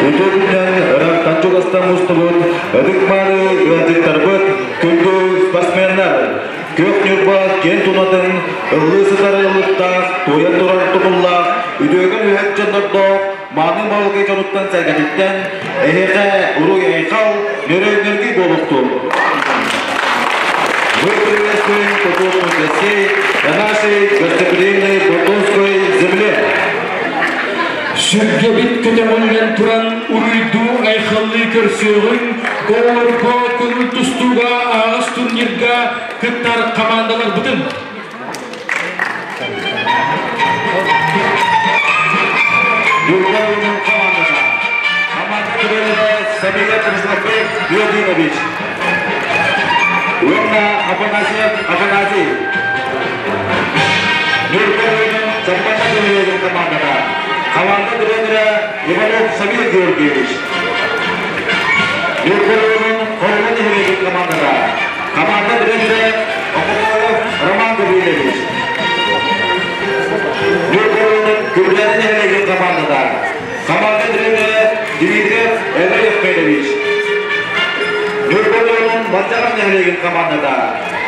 Үтүө күнүнэн ыраахтан чугастан мустубут ытык-мааны ыалдьыттарбыт, күндү спортсменнар! Күөх Ньурба киэн тунатын ыллыы сытар ыллыктаах, туойан турар тумуллаах, үтүөкэн үһэт дьоннордоох мааны малгы дьонуттан сэргэтиттэн эһиэхэ уруй-айхал, нөрөй-нөргүй буолуохтун! Мы приветствуем почетных гостей на нашей гостеприимной Бурдунской земле. Сүргэбит көтөҕүллэн туран уруйдуу айхаллыы көрсүөҕүҥ, оҕолорго көҥүл тустууга аҕыс турнирга кыттар хамаандаларбытын. Ньурба командата. Команда тренера Самия Краснофеев Владимирович. Уонна Афанасьев Афанасий. Ньурба районун Чаппанда нэһилиэгин командата. Команда тренера Иванов Самир Георгиевич. Ньурба районун Хорула нэһилиэгин командата. Команда тренера Окопоев Роман Гаврильевич. Ньурба районун Күрдээни нэһилиэгин командата. Команда тренера Дмитриев Андрей Евгеньевич. Ньурба районун Малдьаҕар нэһилиэгин командата.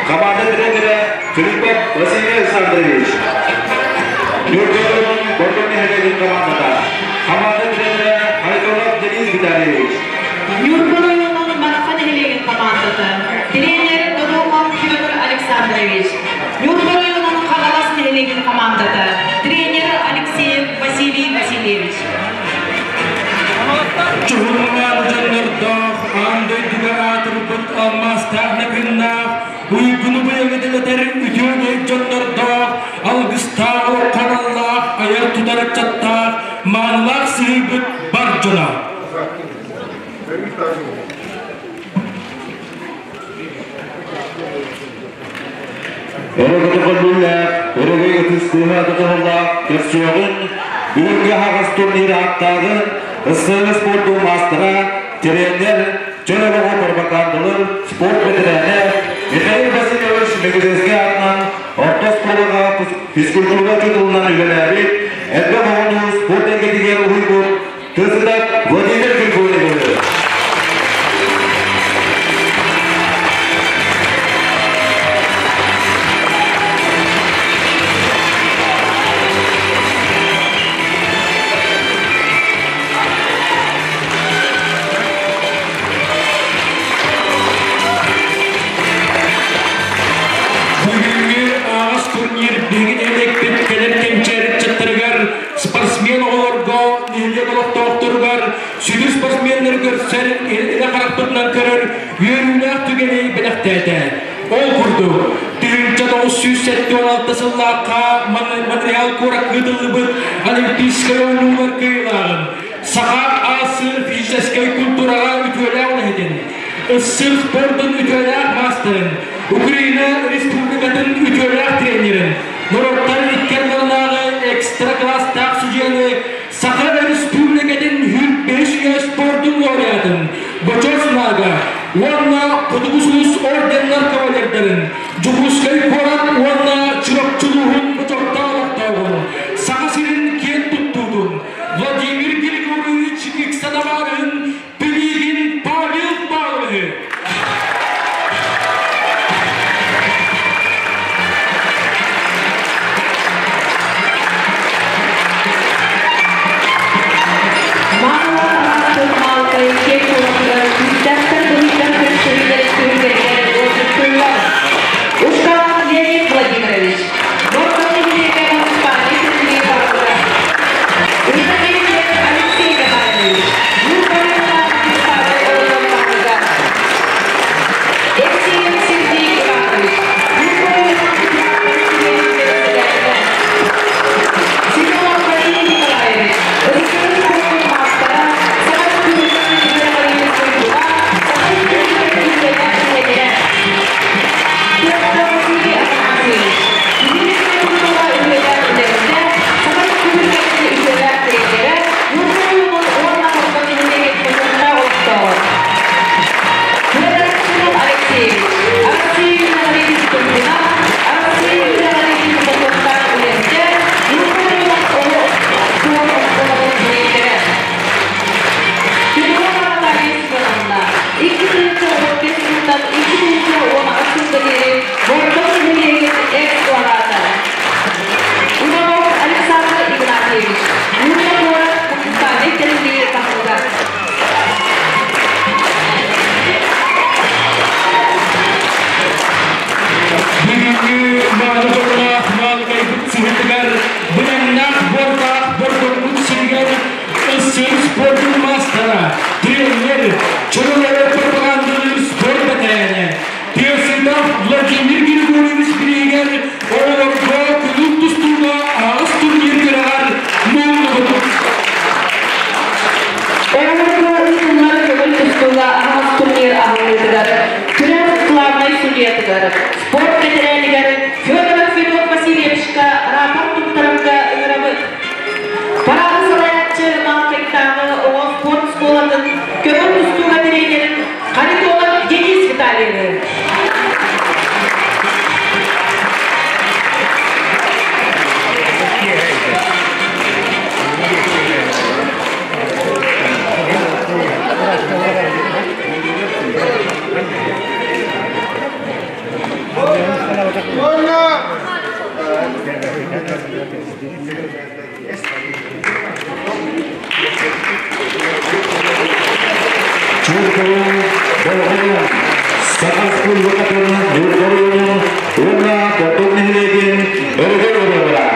Команда тренера Филиппов Василий Александрович. Ньурба районун Бордоҥ нэһилиэгин командата. Команда тренера Харитонов Денис Витальевич. Ньурба районун Марха нэһилиэгин командата. Тренер Додохов Петр Александрович. Ньурба районун Хаҥалас нэһилиэгин командата. Тренер Алексеев Василий Васильевич. Чуһуннаах дьоннордоох, аан дойдуга аатырбыт алмаастаах накыннаах, уйгуну быйаҥы дэлэтэр үтүө дьоннордоох, алгыстаах олоххо айар-тутар ыччаттаах, маанылаах сыһыйбыт бар дьоно. Өрөгөтө көрдүүллээх, өрөгөй ытыс тыаһа тутуһуллаах көрсүөҕүн, бүгүҥҥү аһаҕас турнир ааттааҕын, СССР спордун маастара, тренер, чөл олоҕу пропагандалыыр спорт бэтэрээнэ Михаил Васильевич Мегежекскэй аатынан орто оскуолаҕа физкультура учууталынан үлэлээбит, элбэх оҕону спорт эйгэтигэр уһуйбут Тысытап Владимир Григорьевич. Бүгүҥҥү аҕыс турнир биһиги нэһилиэкпит кэлэр кэнчээри ыччаттарыгар спортсмен оҕолорго, нэһилиэк олохтоохторугар сүдү спортсменнары көрсөр, илэ харахпытынан көрөр үөрүүлээх түгэни бэлэхтээтэ. Ол курдук, 1976 сыллаахха Монреал куоракка ыытыллыбыт Олимпийскай оонньуулар кыайыылааҕын, Саха АССР физическэй культураҕа үтүөлээх үлэһитин, СССР спордун үтүөлээх маастарын, Украина Республикатын үтүөлээх тренерин, норуоттар икки ардыларынааҕы экстра-класстаах судьуйаны Саха Өрөспүүбүлүкэтин 105 үйэ спордун лауреатын Бочуот Знага уонна Хотугу сулус орденнар кавалердарын Дьокуускай куорат уонна Чурапчы улууһун бочуоттаах олохтооҕун Саха сирин киэн туттуутун Владимир Григорьевич Иксанабарын Пелигин Павел Павловиһы Болҕойуҥ, болҕойуҥ! Саха Республикатын Ньурба уонна Хотун нэһилиэгин өрөгөй ырыалара.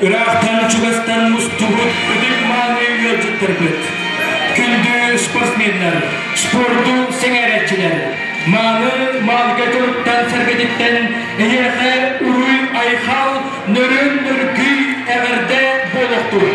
Ыраахтан чугастан мустубут ытык-мааны ыалдьыттарбыт, күндү спортсменнар, спорду сэҥээрээччилэр, мааны маалга дьонуттан сэргэтиттэн эһиэхэ уруй-айхал, нөрүн-нөргүй эҕэрдэ буолуохтун!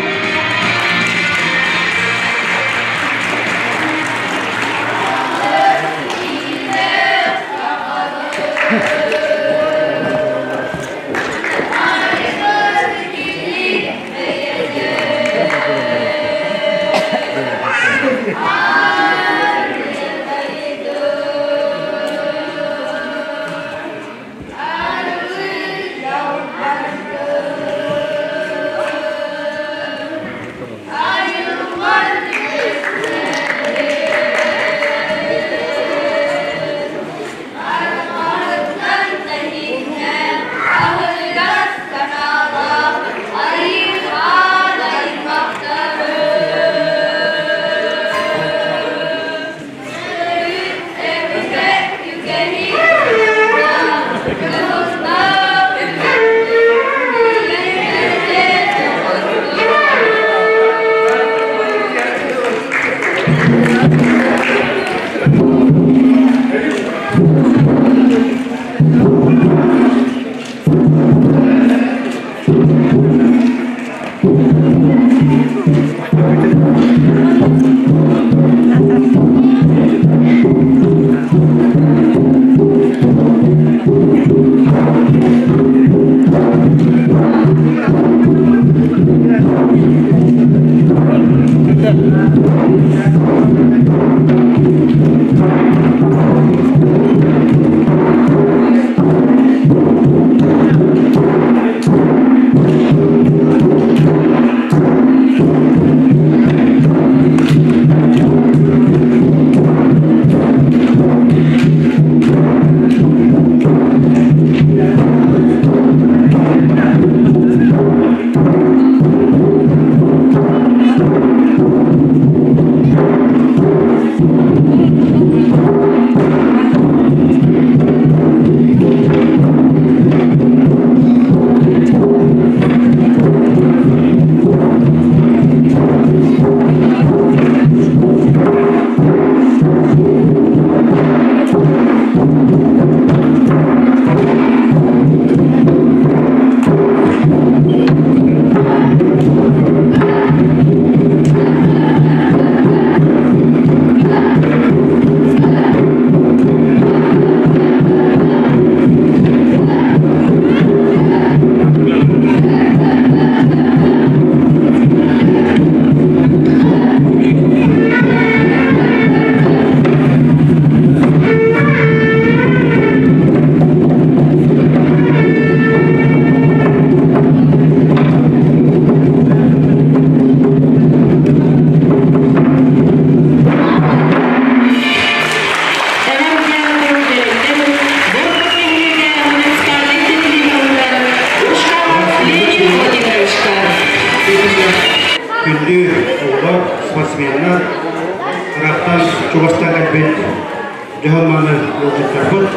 Дьоһун-мааны ыалдьыттарбыт.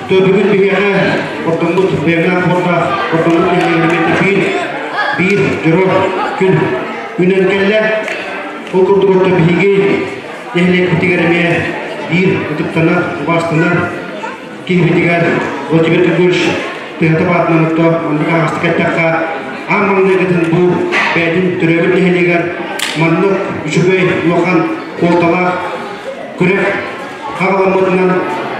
Бүгүн биһиэхэ ордоммут бэйэмнээх буордаах ордоммут нэһилиэнньэбит биир биир дьоро күн үүнэн кэллэ. Ол курдук орто биһиги нэһилиэкпитигэр эмиэ биир ытыктанар, убаастанар киһибитигэр Владимир Григорьевич тыһата баатынан отто маннык аҕастык эттэххэ, аан маҥнайгытын бу бэйэтин төрөөбүт нэһилиэгэр маннык үчүгэй улахан куолталаах күрэх хаҕаламмытынан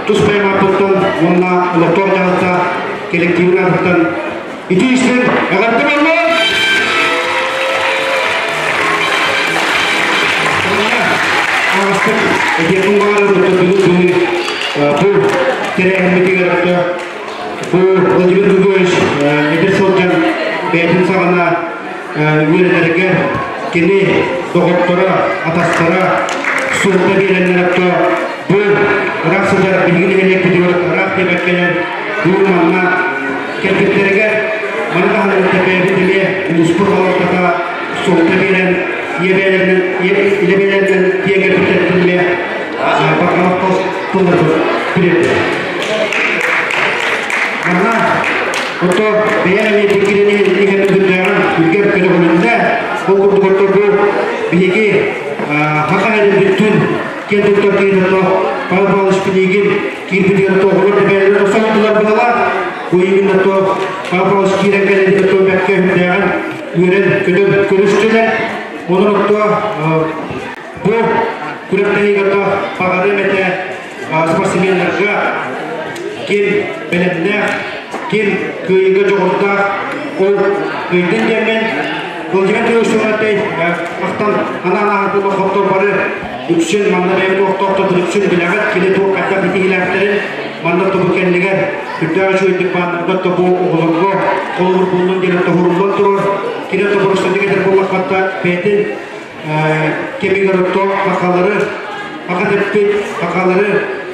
тус бэйэм ааппыттан уонна олохтоох дьаһалта коллективын аатыттан ити истин эҕэрдэ буоллун! Аҕастык этиэхпин баҕарабын бүгүн бу тэрээһиммитигэр бу Владимир Григорьевич эдэр сылдьан бэйэтин саҕана үөрэнэригэр кини доҕотторо, атастара суолта биэрэннэр отто бу ыраах сытар биһиги нэһилиэкпитигэр ыраах диэбэккэлэр бу манна кэлбиттэригэр маны таһынан бэйэбит эмиэ улууспут салалтата суолта биэрэн ийэ бэйэлэринэн тиэҥ кэлбиттэрин эмиэ барҕа тылларбыт тириэрдэр. Манна ото бэйэм эмиэ биккирэни иһэн үрдээҕин үргэр көтөҕүлүннэ. Ол курдук ото бу биһиги хаха эрин бүттүн киэн туттар киһи ото Павел Павлович Пинигин киирбитигэр ото оҕолор бэйэлэрин охсоҥтулар быһалаах. Бу именно то Павел Павлович киирэн кэлэрин ото бэккэ үрдээҕин үөрэн көтөн көрүстүлэр. Онон ото бу күрэхтэһиигэ ото баҕарыам этэ спортсменнарга ким бэлэмнээх, ким кыайыыга дьоҕурдаах, ол кыайдын диэммин Владимир Григорьевич махтал анаан ааһарбыт охоттор бары үксүн манна бэйэбит олохтоохтор үксүн билэҕит, кини туох хайдах итиһилээхтэрин манна тобу кэннигэр үрдээх үчүгэйдик бааннарга тобу оҕолорго холобур буоллун диэн тоһуруллан турар. Кини тобурустадык этэр буоллаххатта бэйэтин кэмигэр отто хахалары хаха тэппит хахалары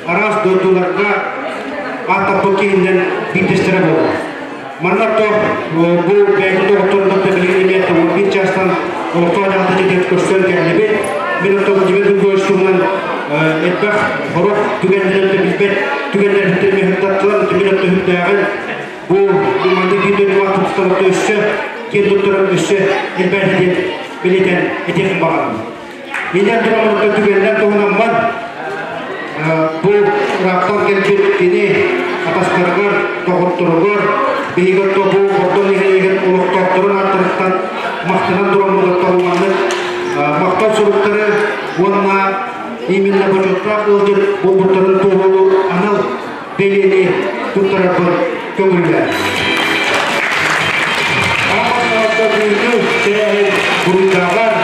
араас дойдуларга ааттаппыт киһиннэн биирдэстэрэ буолар. Манна отто бу бэйэтин доҕотторун кытта билигин эмиэ 11 чаастан олохтоох дьаһалта дьиэтигэр көрсөн кэллибит. Мин отто Владимир Григорьевич туһунан элбэх сорох түгэннэрин билбэт түгэннэрбиттэн мөһүрдаттылар. Мин отто үрдээҕин бу маннык биир дойдулаах туттар өссө киэн туттаран өссө элбээтэ диэн билитэн этиэхпин баҕарабын. Инэн туран түгэннэр туһунаммар бу ыраахтан кэлбит кини атастарыгар, доҕотторугар, биһиги бу Ордон нэһилиэгин олохтоохторун ааттарыттан махтанан тураммыт маннык махтал суруктары уонна именно бочуоттаах ыалдьыт буолбуттарын туоһулуур анал бэлиэни туттарарбын көҥүллээн. Бүгүҥҥү тэрээһин буруйдааҕар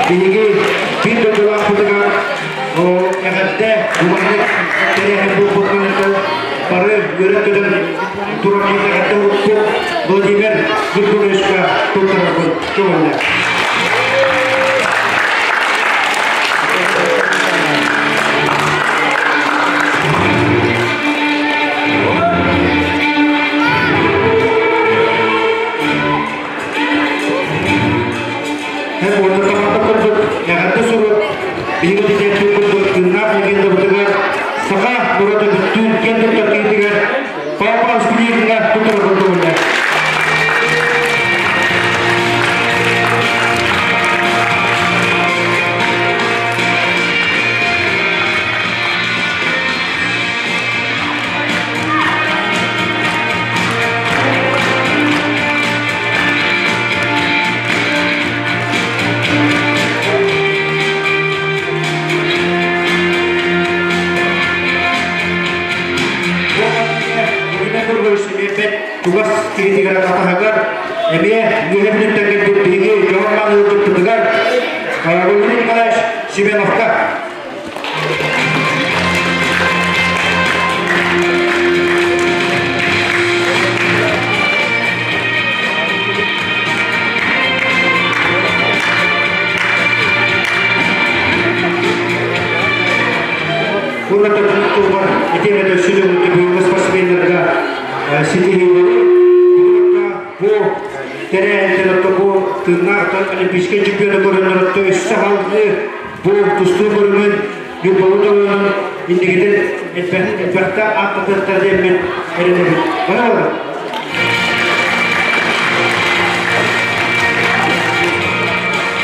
биһиги биир дойдулаахпытыгар эҕэрдэ бу маннык тэрээһин буолбутунан бары үөрэн-көтөн туран эҕэрдэ урукку Владимир Григорьевичка туттарарбын көҥүллээн. Уонна эҕэрдэ сурук биһиги тириэрдии курдук тыыннаах легендабытыгар саха норуота бүттүүн киэн туттар киһитигэр Павел Спиридовна туттарарбын көҥүллээн. Чугас киһитигэр атаһыгар эмиэ үөһэ бүлүттэн кэлбит биһиги дьоһун ыалдьыппытыгар Владимир Николаевич Семеновка. Уонна туһугар итиэннэ өссө бүгүҥҥү спортсменнарга ситиһиилэри бу тэрээһинтэн бу тыыннаах олимпийскай чемпиона көрөннөр өссө салгыы бу тустуу көрүҥүн Ньурбалыы оройуонун Иннигитин элбэхтэ ааттатыахтар диэммин эрэнэбин. Браво!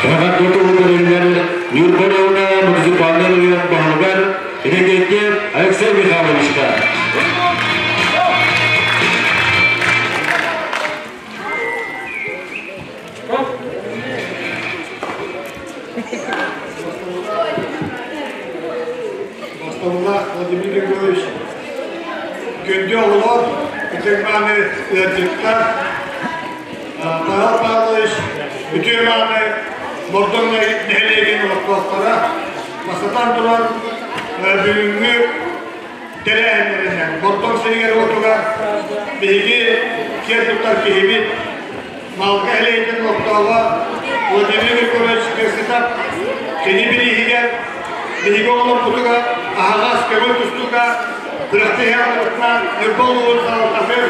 Эҕэрдэ тылы Ньурба района муниципальный район баһылыгар Иннокентьев Алексей Михайловичка. Бастабыллаах Владимир Григорьевич, күндү оҕолор, ытык-мааны ыалдьыттар, Павел Павлович, үтүө-мааны Бордоҥ нэһилиэгин олохтоохторо, бастатан туран бүгүҥҥү тэрээһиннэринэн Бордоҥ сиригэр-уотугар биһиги киэн туттар киһибит Малга нэһилиэгин олохтооҕо Владимир Григорьевич Кырсытов кини бирииһигэр биһиги оҕолорбутугар аһаҕас көҥүл тустууга күрэхтэһии аҕалбытынан Ньурба улууһун салалтатын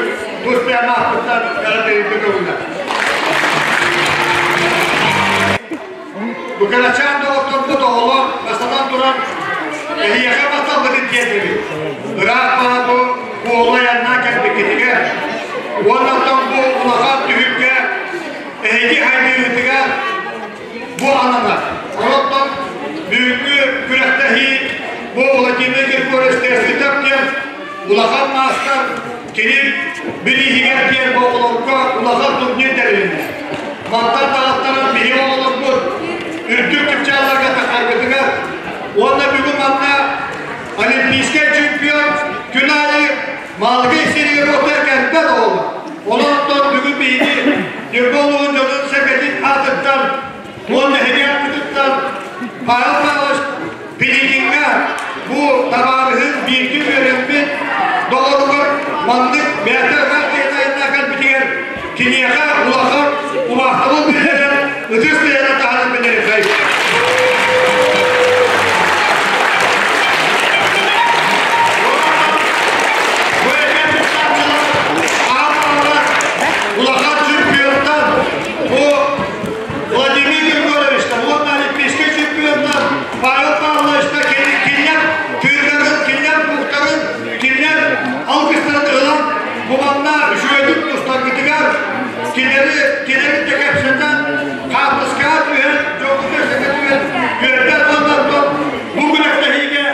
тус бэйэм ааппыттан эҕэрдэлиирбин көҥүллэр. Бу кырачаан доҕотторбут оҕолор бастатан туран эһиэхэ махталбытын тиэрдэбит. Ыраах баҕа бу куолу айаннаан кэлбиккитигэр уонна оттон бу улахан түһүлгэ эһиги хайдыыгытыгар бу ананар. Онон бүгүҥҥү күрэхтэһии бу Владимир Григорьевич Терситов диэн улахан маастар кини билииһигэр диэн бу оҕолорго улахан турнир тэрилиннэ. Мантан таҕаттаран биһиги оҕолорбут үрдүк чыпчаалларга тахсарбытыгар уонна бүгүн манна олимпийскай чемпион күн аайы Малгай сиригэр отар кэлбэт оҕолор. Онон бүгүн биһиги Ньурба улууһун дьонун-сэргэтин аатыттан уонна нэһилиэкпититтэн Павел Павлович Пилигиҥҥа бу табаарыһын бииргэ үөрэммит доҕоругар маннык бэйэтэ ыраах айаннаах кэлбитигэр киниэхэ улахан убаастабыл биллэрэн ытыс тыаһынан таһынан биллэрихэй. Бу эдэр туттааччылар аан улахан чемпионтан бу Владимир Григорьевичтан уонна олимпийскай чемпионнар Павел Павловичтан кинилэр тыыннарын, кинилэр буктарын, кинилэр алгыстарын ылан бу манна үчүгэйдик тустаргытыгар кинилэри кинилэри да кэпсэтэн хаартыскаҕа түһэн дьоҥҥутун сэргэ түһэн үөрдэр уонна бу күрэхтэһиигэ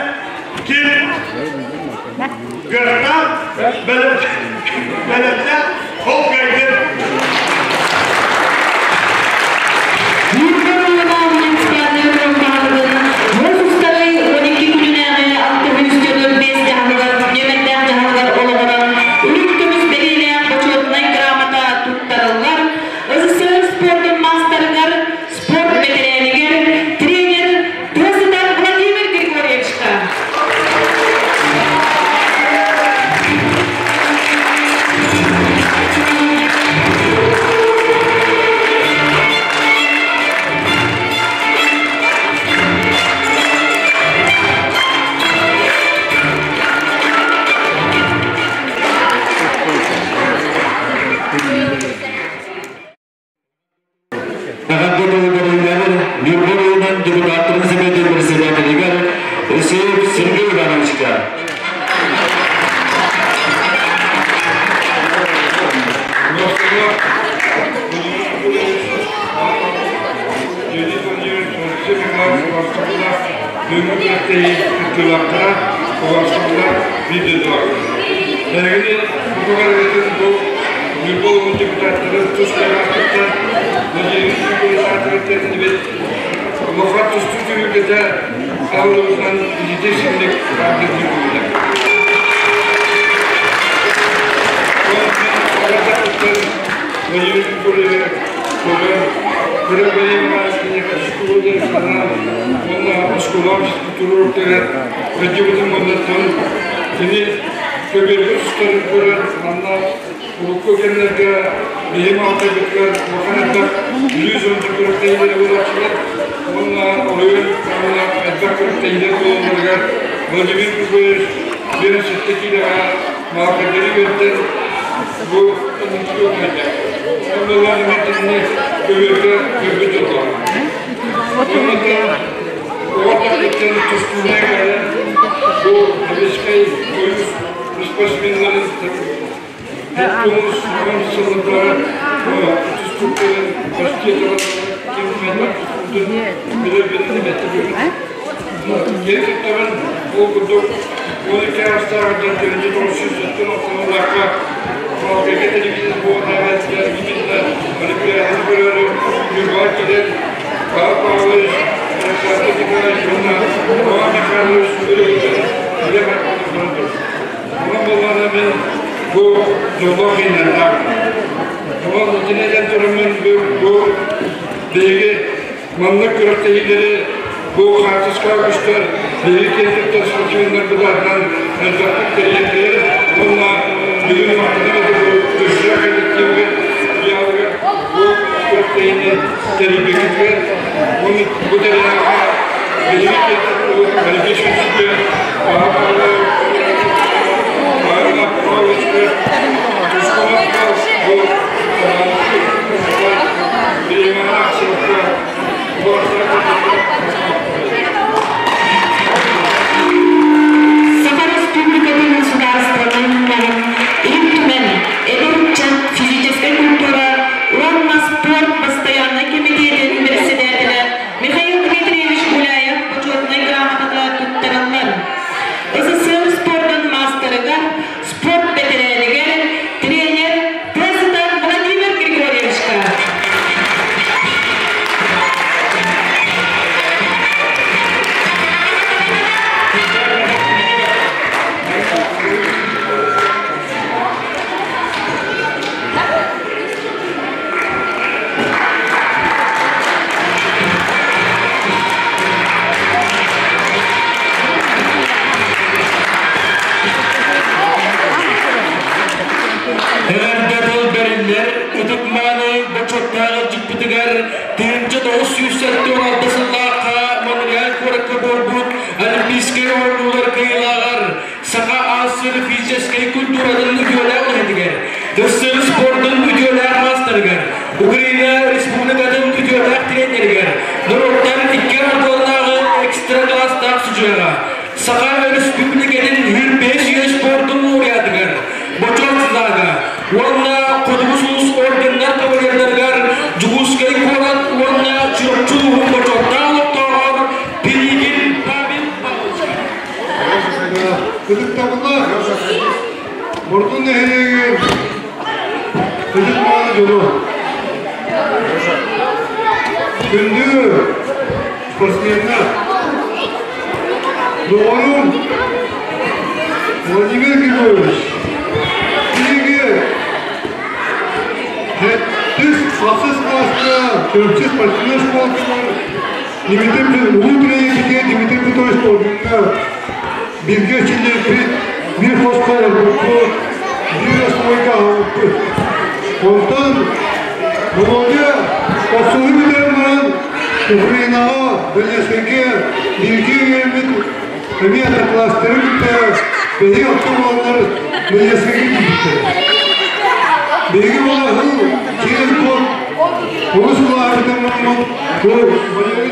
ким кыахтаах бэлэмнээх ол кыайдын. Ньурба района муниципальнай баһылыгын муус устарай 12 күнүнээҕи 645 дьаһалыгар нүөмэрдээх дьаһалыгар олоҕуран үрүҥ көмүс бэлиэлээх бочуотунай грамота туттарыллар СССР спордун маастарыгар, спорт бэтэрээнигэр, тренер Тыасытар Владимир Григорьевичка. Эҕэрдэ тылы Ньурба районун депутаттарын Сэбиэтин председателигэр Исеев Сергей Ивановичка. Кыттыылаахтара, оҕорсоллор видео Эһигини бу бу Ньурба улууһун депутаттарын тус бэйэлээхтиттэн Владимир Григорьевич улахан тустуу түһүлгэтэ аһыллыбытынан илиитэ синник хаардырдыы буолбута. Владимир Григорьевич көрөн, көрө уонна оскуола физкультура Владимир Моннаттан кини көбүөргэ тустарын көрөн манна урукку кэмнэргэ биһим алтайбытыгар улахан элбэх 110 күрэхтэһиилэри буолааччылар уонна оройуон уонна элбэх күрэхтэһиилэр буолалларыгар Владимир Григорьевич 57 киилэҕэ маакырдары үөрдэн бу инники Оннулар итинни көбүөргэ көрбүт дьоллоох. Уонна оҕо тахтыттан тустууна кэлэн Бу Советскай Союз спортсменнарын Тоғыз он сылында түстүктөрүн ким хайдах тустубутун билэр билбэттэр. Кини туттаран ол курдук 12 астааҕыттан 1996-лаахха Балкайга телевизор буолан именно Олимпиаданы көрөөрү Ньурбаҕа кэлэн Павел Павлович, Александр Николаевич уонна Иван Михайлович үлэлииллэрин илэ харахпынан көрөн турар. Онон буоллаҕына мин бу дьоллоох ииннэрдээхпин. Онон итини этэн тураммын бу биһиги маннык күрэхтэһиилэри бу хаартыскаҕа көстөр биһиги киэн туттар спортсменнарбытынан элбэхтик тэрийэллэр уонна бүгүн махтанар этэ бу көрсүөх коллективыгар дьаалыгар бу күрэхтэһиини тэрийбиккитигэр уонна бу тэрээһиҥҥэ биһиги киэн туттубут Олимпийскай чемпион Павел Павловичка Тускулаахха бу Саха Республикатын судаарыстыбаннай мунньаҕын Ил Түмэн эдэр ыччат физическэй культура уонна спорт бастайааннай кэмитиэтин бэрэссэдээтэлэ Михаил Дмитриевич Гуляев бочуотунай грамотата туттараллар. СССР спордун маастарыгар, спорт бэтэрээнигэр, тренер Президент Владимир Григорьевичка. Эҕэрдэ тыл бэриллэр ытык-мааны бочуоттаах илдьиппитигэр 1976 сыллаахха Монреаль куоракка буолбут Олимпийскай оонньуулар кыайыылааҕар Саха АССР физическэй культуратын үтүөлээх үлэһитигэр, СССР спордун үтүөлээх маастарыгар, Украина Республикатын үтүөлээх тренеригэр, норуоттар икки ардыларынааҕы экстра-класстаах судьуйаҕа, Саха Өрөспүүбүлүкэтин 25 үйэ спордун лауреатыгар, Бочуот знага уонна Хотугу сулус орденнар кавалердарыгар Дьокуускай куорат уонна Чурапчы улууһун бочуоттаах олохтооҕор Пилигин Павел Павловичка. Ытыктабыллаах Мордун нэһилиэгин ытык мааны дьоно, күндү спортсменнар, доҕорум Владимир Григорьевич, биһиги сэттис ахсыс класска Чурапчы спортивнай школатыгар Дмитрий улуу тренербитигэр Дмитрий Петрович Тордуҥҥа бииргэ эрчиллибиппит, биир хоско олорбуппут, биир остолобуойга аһаабыппыт. Онтон Володя охсуһуу бүтэрэн баран Украинаҕа Донецкайга бииргэ үөрэммит эмиэ однокласстары кытта биһиги алта буоланнар Донецкайга тиийбиттэрэ. Биһиги буолаһыл через год олус улааппытын бараммыт бу Валерий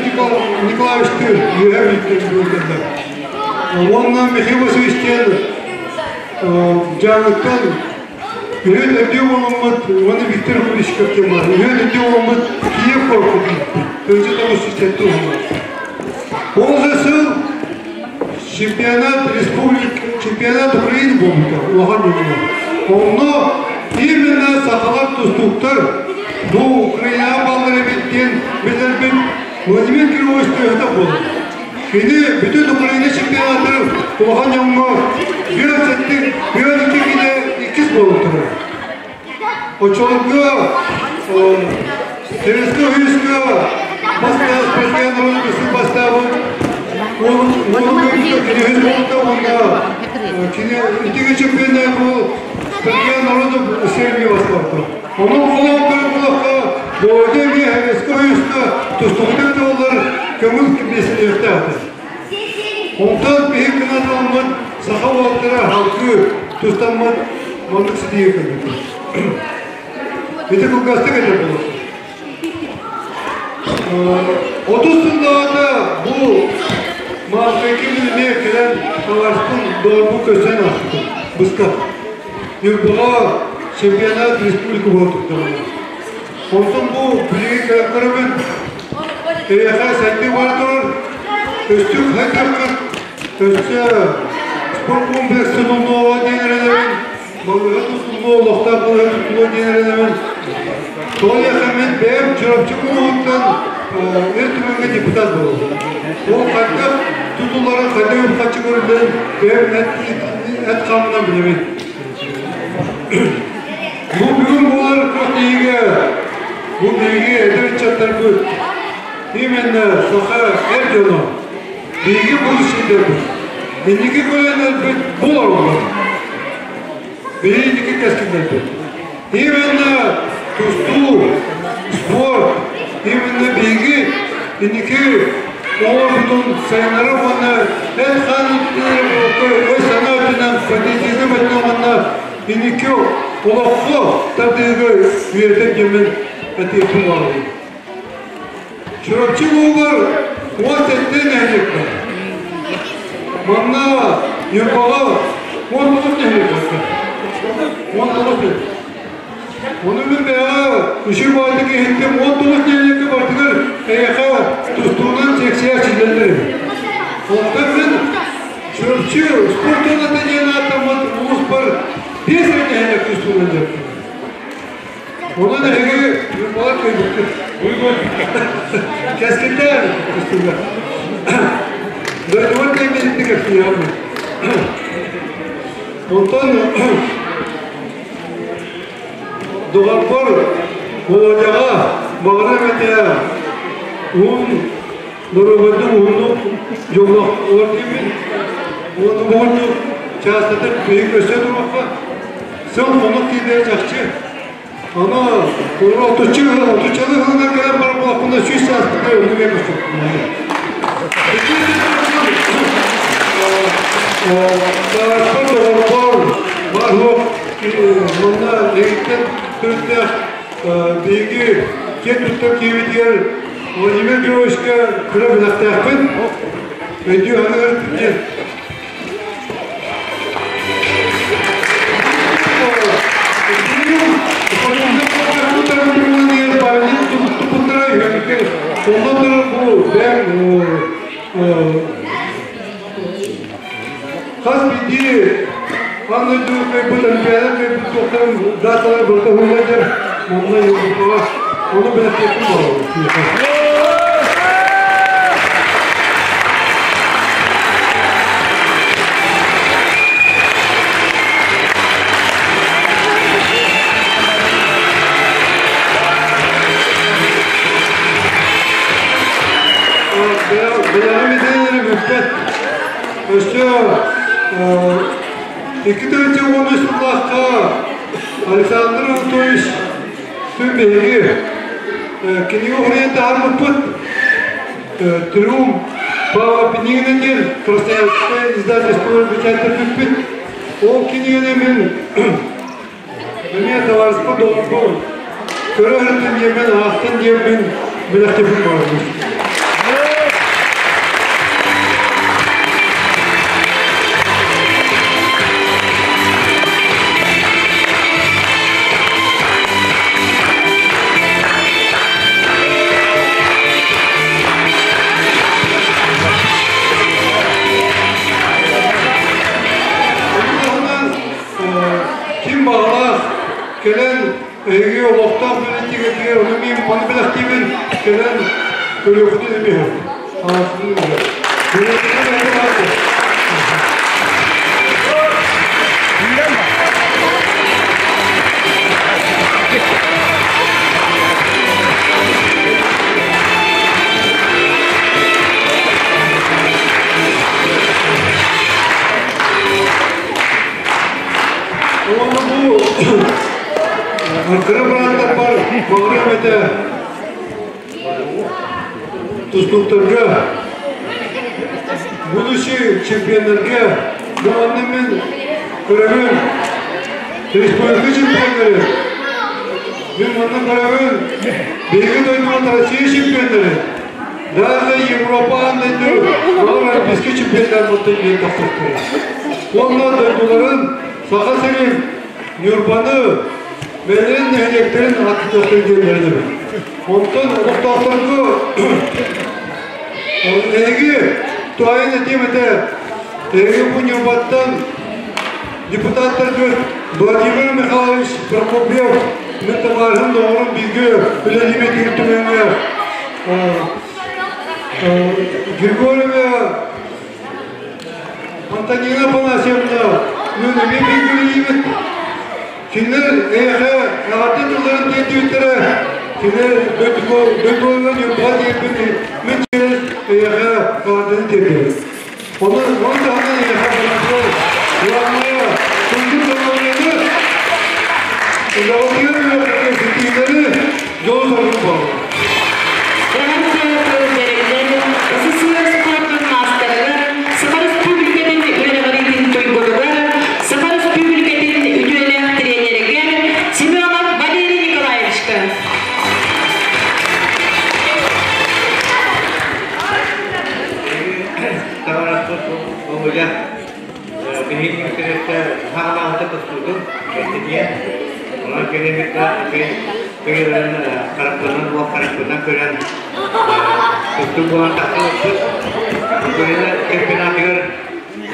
Николаевичтыын үөһэ бүттэр Уонна Михаил Васильевич диэн дьааҥыттан үһүн өйдүү буоламмыт уонна Виктор Куличков диэн баар. Үһүн өйдүү буоламмыт Киев куоракка тиийбиппит. 1907 уһуна. Ол же сыл чемпионат республик, чемпионат Украины буолбута улахан дьоҥҥо. Онно именно сахалар тустууктар бу Украинаҕа бааллар эбит диэн билэрбит Владимир Кириллович төһөтө буолар. Кини бүтүн Украина чемпионатын улахан дьоҥҥо 1 7 1 2 киилэ иккис буолан турар. Оччолорго Советскай Союзка бастаан спортсмен роль бастаабыт уолун кини буолта уонна кини итиги чемпионат бу спортсмен народу Сербия бастаабыта. Онон холоон көрөр буоллахха, Боойдо эмиэ Советскай Союзка тустубута буоллар көҥүл миэстэлиэхтээх этэ. Онтон биһиги гынан ылыммыт саха уолаттара халкыы тустаммыт маннык ситиһии кэлбит. Ити кылгастык этэр буолуо. 30 сыллааҕыта бу Маастайкы мин эмиэ кэлэн табаарыспын доҕорбун көрсөн ааспытым. Быстах. Ньурбаҕа чемпионат республика буола турдаҕына. Онтон бу билигин кэлэн көрөбүн, эйиэхэ сайдыы бара турар, өстүк хайдаххыт, өссө спорт комплекса тутуллуоҕа диэн эрэнэбин, балыыһа тутуллуо, олохтоох балыыһа тутуллуо диэн эрэнэбин. Тоҕо диэххэ мин бэйэм Чурапчы улууһуттан Ил Түмэҥҥэ депутат буолабын. Ол хайдах тутулларын, хайдах үп-харчы көрүллэрин бэйэм эт хааммынан билэбин. Бу бүгүн буолар күрэхтэһиигэ бу биһиги эдэр ыччаттарбыт именно саха эр дьоно биһиги будущийдарбыт инники көлүөнэлэрбит бу олороллор. Биһиги инники кэскиллэрбит. Именно тустуу, спорт, именно биһиги инники оҕолорбутун сайыннарар уонна эт-хаан өй-санаа өттүнэн патриотизм өттүнэн уонна инники олоххо тардыыга үөрэтэр диэммин этиэхпин баҕарабын. Чурапчы улууһугар 17 нэһилиэк баар. Манна Ньурбаҕа 19 нэһилиэк баар. 19 нэһилиэк. Ону мин бэйэҕэ үчүгэй баҕайытык иһиттим. 19 нэһилиэккэ барытыгар эйиэхэ тустуунан секция силлэллэр эбит. Онтон мин Чурапчы спорт зоната диэн ааттаммыт улууспар 5 эрэ нэһилиэк тустуунан дьарыктанар. Онон эһиги Ньурбалар кыайбыккыт. Кэскилдээх тустууга. Дойдубар кэлбитинни кэпсиэҕим. Онтон доҕорбор Володяҕа баҕарам этэ уһун доруобайдык уһуннук дьоллоох олор диибин. Уонна бу курдук чаастатык биһиги көрсө туруохха. Сыл хонук тиийдэ чахчы. Аны отуччалы сылынан кэлэн баран буоллахпына 100 сааспытыгар оннук эмэ Сааспар доҕорбор баар манна эһигиттэн төрүттээх биһиги киэн туттар киһибитигэр Владимир Григорьевичка кыра бэлэхтээхпин. Өйдүү саныыр диэн. Хас биирдии аан дойду кыайбыт олимпиада кыайбыт туохтарын даталар барыта уһуллар манна Европаҕа ону бэлэхтиэхпин баҕарабын. Бэйэҕим итинэн бүппэт. Өссө 2013 сыллаахха Александр Анатольевич Түн биһиги кинигэ уһуйан таһаарбыппыт. Триумф Павла Пинигина диэн Красноярское издательство печаттаппыппыт. Ол кинигэни мин эмиэ табаарыспыт доҕорбор көрө сылдьан диэммин аахтын диэммин бэлэхтиэхпин баҕарабын. Ким баҕалаах кэлэн эһиги олохтоох бэлиитикэтигэр ону мин маны бэлэхтиибин кэлэн көрүөххүтүн эмиэ Уонна бу кыра бырааттарбар баҕарыам этэ тустууктарга, будущий чемпионнарга, бу манна мин көрөбүн республика чемпионнары, мин манна көрөбүн биһиги дойдубут Россия чемпионнары. Даже Европа аннайды олар Олимпийский чемпиондар болды ең тақтықтыры. Онна дойдуларын Саха сирин Нюрбаны бәлен нәһилектерин аттыктыр диэн Онтон олохтоохторго эһиги туайын этиэм этэ эһиги бу Нюрбаттан депутаттаргыт Владимир Михайлович Прокопьев мен табаарыһым доҕорум бииргэ үлэлиибит Ил Түмэҥҥэ Григорьева Антонина Афанасьевна мен эмиэ бииргэ үлэлиибит. Кинилэр эйиэхэ эҕэрдэ тылларын тиэрдибиттэрэ. Кинилэр дойдуларынан Ньурбаҕа тиийбит мин через эйиэхэ эҕэрдэни тиэрдэбин. Онон ону таһынан эйиэхэ главное курдук доруобуйаны, үлэҕитигэр үөрэххэ ситиилэри, дьолу-соргу буолун. Эҕэрдэ тыл бэриллэн, СССР спордун маастарыгар, Саха Республикатын үөрэҕириитин туйгунугар, Саха Республикатын үтүөлээх тренеригэр Семенов Валерий Николаевичка. Таҕараппыт биһиги үксүрүттэ хаалаабыта тустуутун бэттиниэ. Онон кэлимикка кыйыларын хараппынан буол хараппынан көрөн тустуу буолан тахсыбыппыт. Украина чемпионатыгар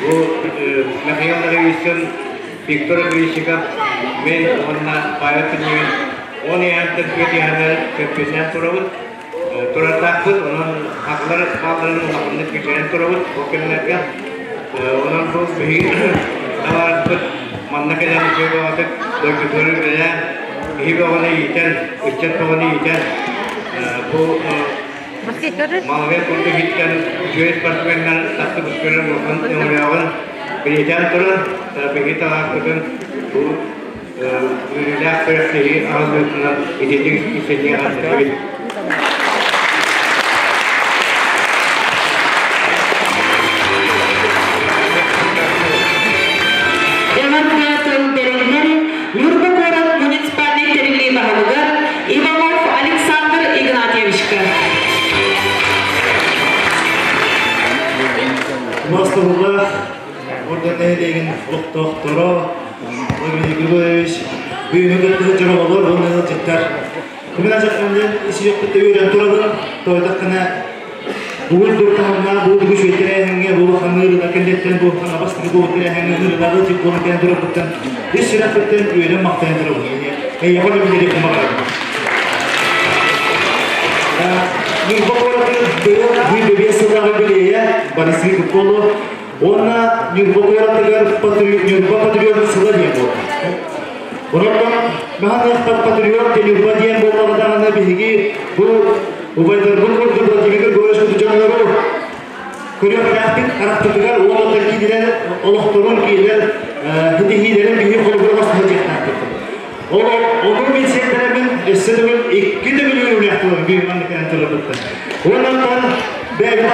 бу Михаил Ноговицын, Виктор Грищиков, мен уонна Павел Пинигин он иһантан түөрт иһаннар чемпионнан турабыт. Турардаахпыт, онон хахлар баалларын улаханнык киллэрэн турабыт ол кэмнэргэ. Онон бу биһиги табаарыспыт манна кэлэн үчүгэй баҕатык дойдутугар үлэлээн, киһи бөҕөнү иитэн, ыччат бөҕөнү иитэн, бу Малыгай курдук ииттэн үчүгэй спортсменнар тахсыбыт көрөр улахан өҥөлөөҕүн бэлиэтээн туран, биһиги табаарыспытын бу үөрүүлээх күрэхтэһии аһыллыытынан итинник истэнньэҕэ этэбит. Эҕэрдэ тыл бэриллэр Ньурба куорат муниципальнай тэриллии баһылыгар Иванов Александр Игнатьевичка. Мастыллаах Орда нэһилиэгин олохтоохторо Владимир Григорьевич бүгүҥҥү кыттыһы дьоруолар уонна ыалдьыттар. Күмүн ачахханнын исиэхпит үөрэн турабын, тойдаххына бугун дуртаһымна бу бүгү шүйтэрээһиҥҥэ бу ханныырына кэллэттэн бу ханабастыгы бу тэрээһиҥҥэ ыҥырылаҕы тик буолан кэлэн турарбыттан ис сүрэхпиттэн үөрэн махтайан турабын. Эйиэхэ үлэбилэриэхпин баҕарабын. Ньурба куоратын быйыл бүүс сыллааҕы билиэйэ Борис Викуполу уонна Ньурба куоратыгар Ньурба патриот сыла диэн буолла. Онон маһан патриот Ньурба диэн буоллаҕа даҕаны биһиги бу убайдарбыт курдук Владимир Григорьевич дьоннору көрүөхтээхпит харахпытыгар уонна киирэр олохторун киирэр хитиһиилэрин биһи холобура сылдьыахтаахпыт. Ол ону мин сиэттэрэбин өссө төгүл икки төгүл үөрүүлээх биир маннык кэлэн турарбыттан. Уоннаттан бэйэбит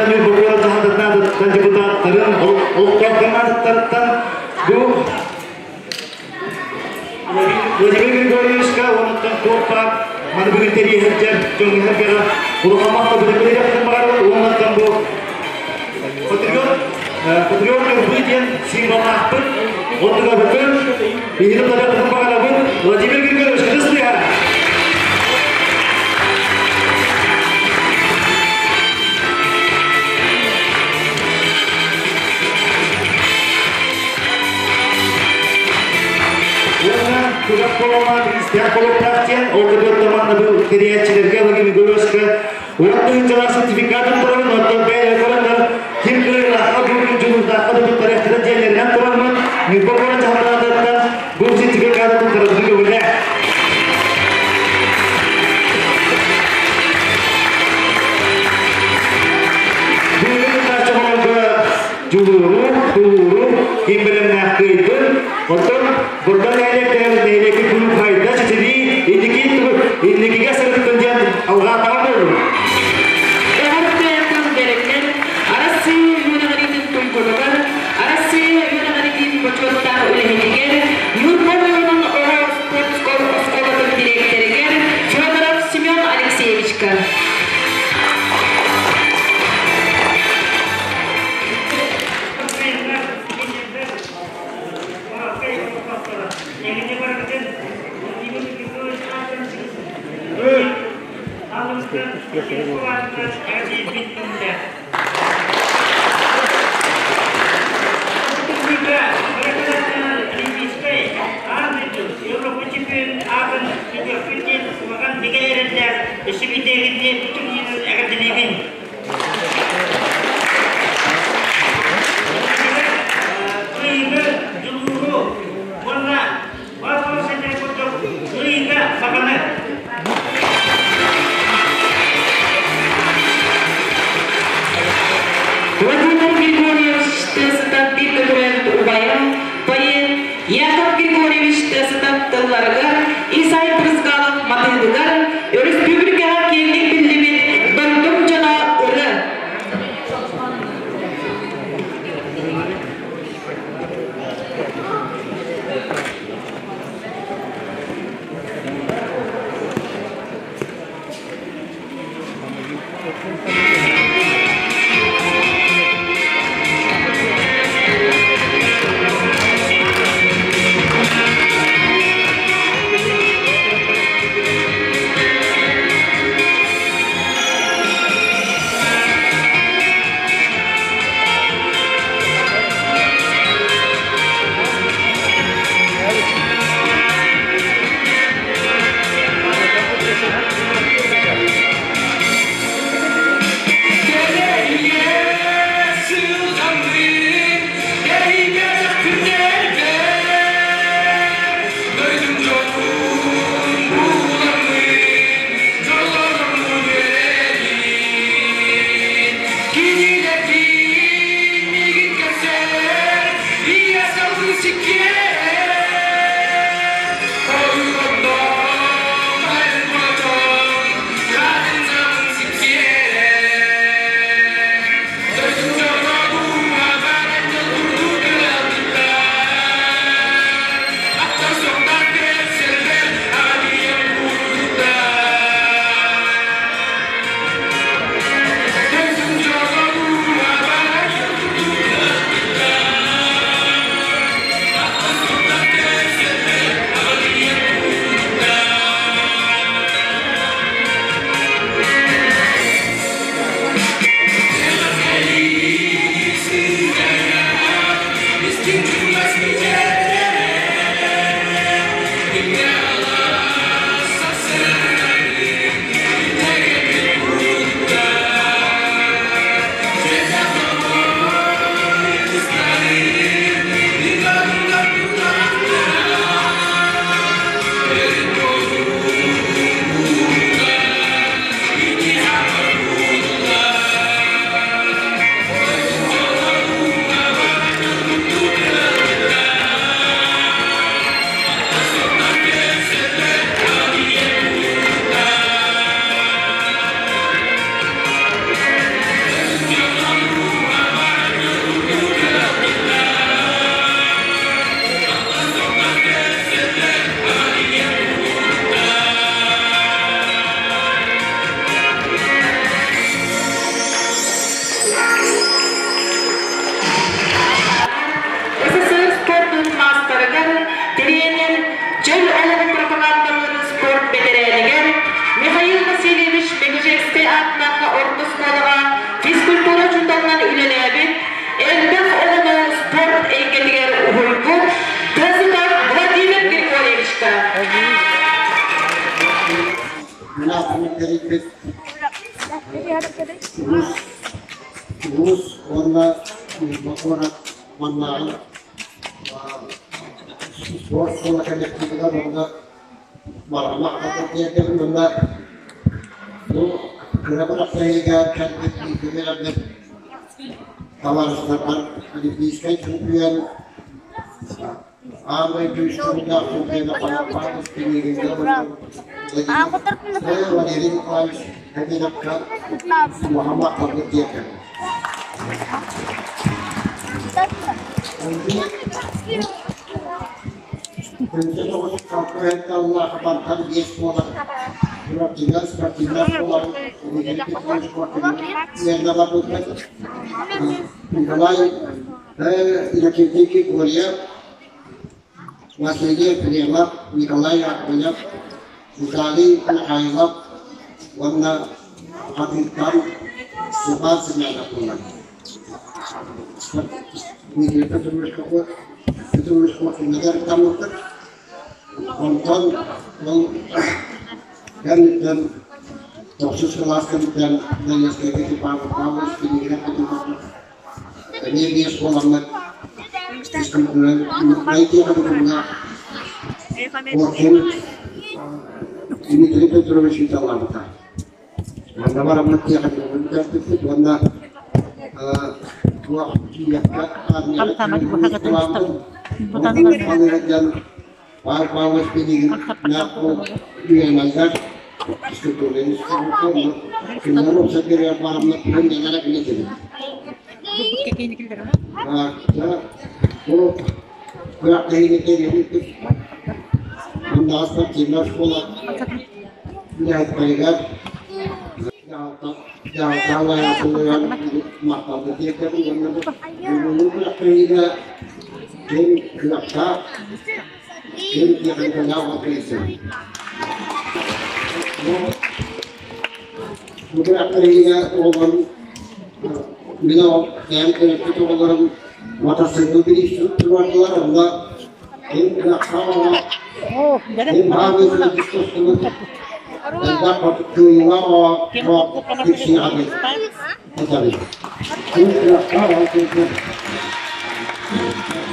Ньурба куорат дьаһалтатыттан депутаттарын, олохтоохторун аатыттан бу Владимир Григорьевичка уоннаттан туохпа маны бүгүн тэрийэһэрдьэр дьоҥҥа улахаммахта бүтэбилэриэхтэн баҕарабыт уоннаттан бу патриот патриот Ньурбы диэн символлаахпыт онтугабытын биһиги табыахпытын баҕарабыт. Владимир Григорьевич кытыстыа. Уонна күрэх болома Кристиан Колоптаах диэн ол кытыаттаманна бу тэрийээччилэргэ Владимир Григорьевичка уонна ыҥчалаах сертификатын турарын оттон бэйэ көрөннөр ким кыайыылаахха бу күн дьулуурдаахха туттарыахтара диэннэринэн тураммыт Ньурба куорат дьаһалтатыттан бу сертификаты туттарабытын көҥүлэ. Бүгүн кыттааччы оҕолорго дьулууру, тулууру ким бэлэмнээх кыайдын, оттон бурдан нэһилиэктэр нэһилиэккэ күн хайда чэчирии инники инникигэ сырыттын диэн алҕаатаҕа буоллун. Эҕэрдэ тыл бэриллэр Арассыыйа үөрэҕириитин туйгунугар, Арассыыйа үөрэҕириитин бочуоттаах үлэһитигэр, Ньурба оройуонун оҕо спорт оскуолатын дириэктэригэр Федоров Семен Алексеевичка. Эһиги барыгытын Владимир Петрович Алымтан Петрович эҕэрдэлиирбин көҥүллээх. Турнирга быракылааттанан Олимпийскай, аан дойду, Европа чемпионун аатын сүгүөхпүт диэн улахан бигэ эрэллээх өссө биирдэ диэн турнирын эҕэрдэлиибин. Кыайыыны, дьулууру уонна бас сэтэ курдук кыайыыга баҕаны. Владимир Григорьевич Тесытов бииргэ төрөөбүт убайа, поэт Яков Григорьевич Тесытов тылларыгар Исай Брызгалов матыыбыгар өрөспүүбүлүкэҕэ киэҥник биллибит Дойдум дьоно ырыа. СССР спордун маастарыгар, тренер, чөл олоҕу пропагандалыыр спорт бэтэрээнигэр Михаил Васильевич Бегежекскэй аатынан орто оскуолаҕа физкультура учууталынан үлэлээбит, элбэх оҕону спорт эйгэтигэр уһуйбут Тосутов Владимир Григорьевичка. Улуус, улуус уонна куорат маннааҕы спорт суола коллективыгар уонна Марҕалаах тиэрдэбин уонна бу кыра бырахтарыыга кэлбит бииргэ табаарыстарбар Олимпийскай чемпион Аан дойду үс төгүллээх чемпиона Павел Пинигиҥҥэ Валерий Николаевич Кабиновка улахан махталбыт тиэрдэбин. Күнтэн оҕус аллаах бантан биэс буолар спортивнай спортивнай буолар үөрэнэ барбыппыт. Николай Иннокентьевич Григорьев. Василий Ефремов, Николай Яковлев, Виталий Михайлов уонна Хатыыттан Степан Семенов буолар. Дмитрий Петрович Петрович Копинигар таммыттар. Онтон ол кэнниттэн тохсус кылаас кэнниттэн Донецкайга Павел Павлович кинигинэн кытылбаппыт. Эмиэ биэс буоламмыт Коркин Дмитрий Петрович ыыталлаабыта. Манна бараммыт тиэхиньикэбин бүтэрбиппит уонна туох Киевка армияҕа Павел Павлович билигин үөрэнэллэр физкультурный институтка кинилэр уопсай бараммыт күн билетибит. Бу күрэхтэһиини тэрийбиппит Мындаҕа спортивнай школа үлэһиттэригэр дьаһалта махталга тиэрдэбин уонна бүгүҥҥү күрэхтэһиигэ ким кыахтаах, ким тиэхиньикэлээх ол кэлсин. Бу күрэхтэһиигэ оҕолорум мин бэйэм төрөппүт оҕолорум матасыыкыл бириис туруордулар, онно ким кыахтаах оҕо, ким хаамыытын тустубут, элбэх кыайыылаах оҕо тиксиэҕэ этэбин. Ким кыахтаах оҕо кэлсин.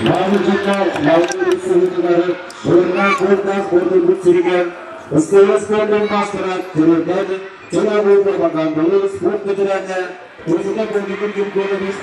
Маамычыкка малгы сыһыытылары бырыннаах бырыннаах буолбут сиригэр СТС спордун маастара Тырыдан Чола пропагандалы спорт ветерана Президент Владимир Григорьевич.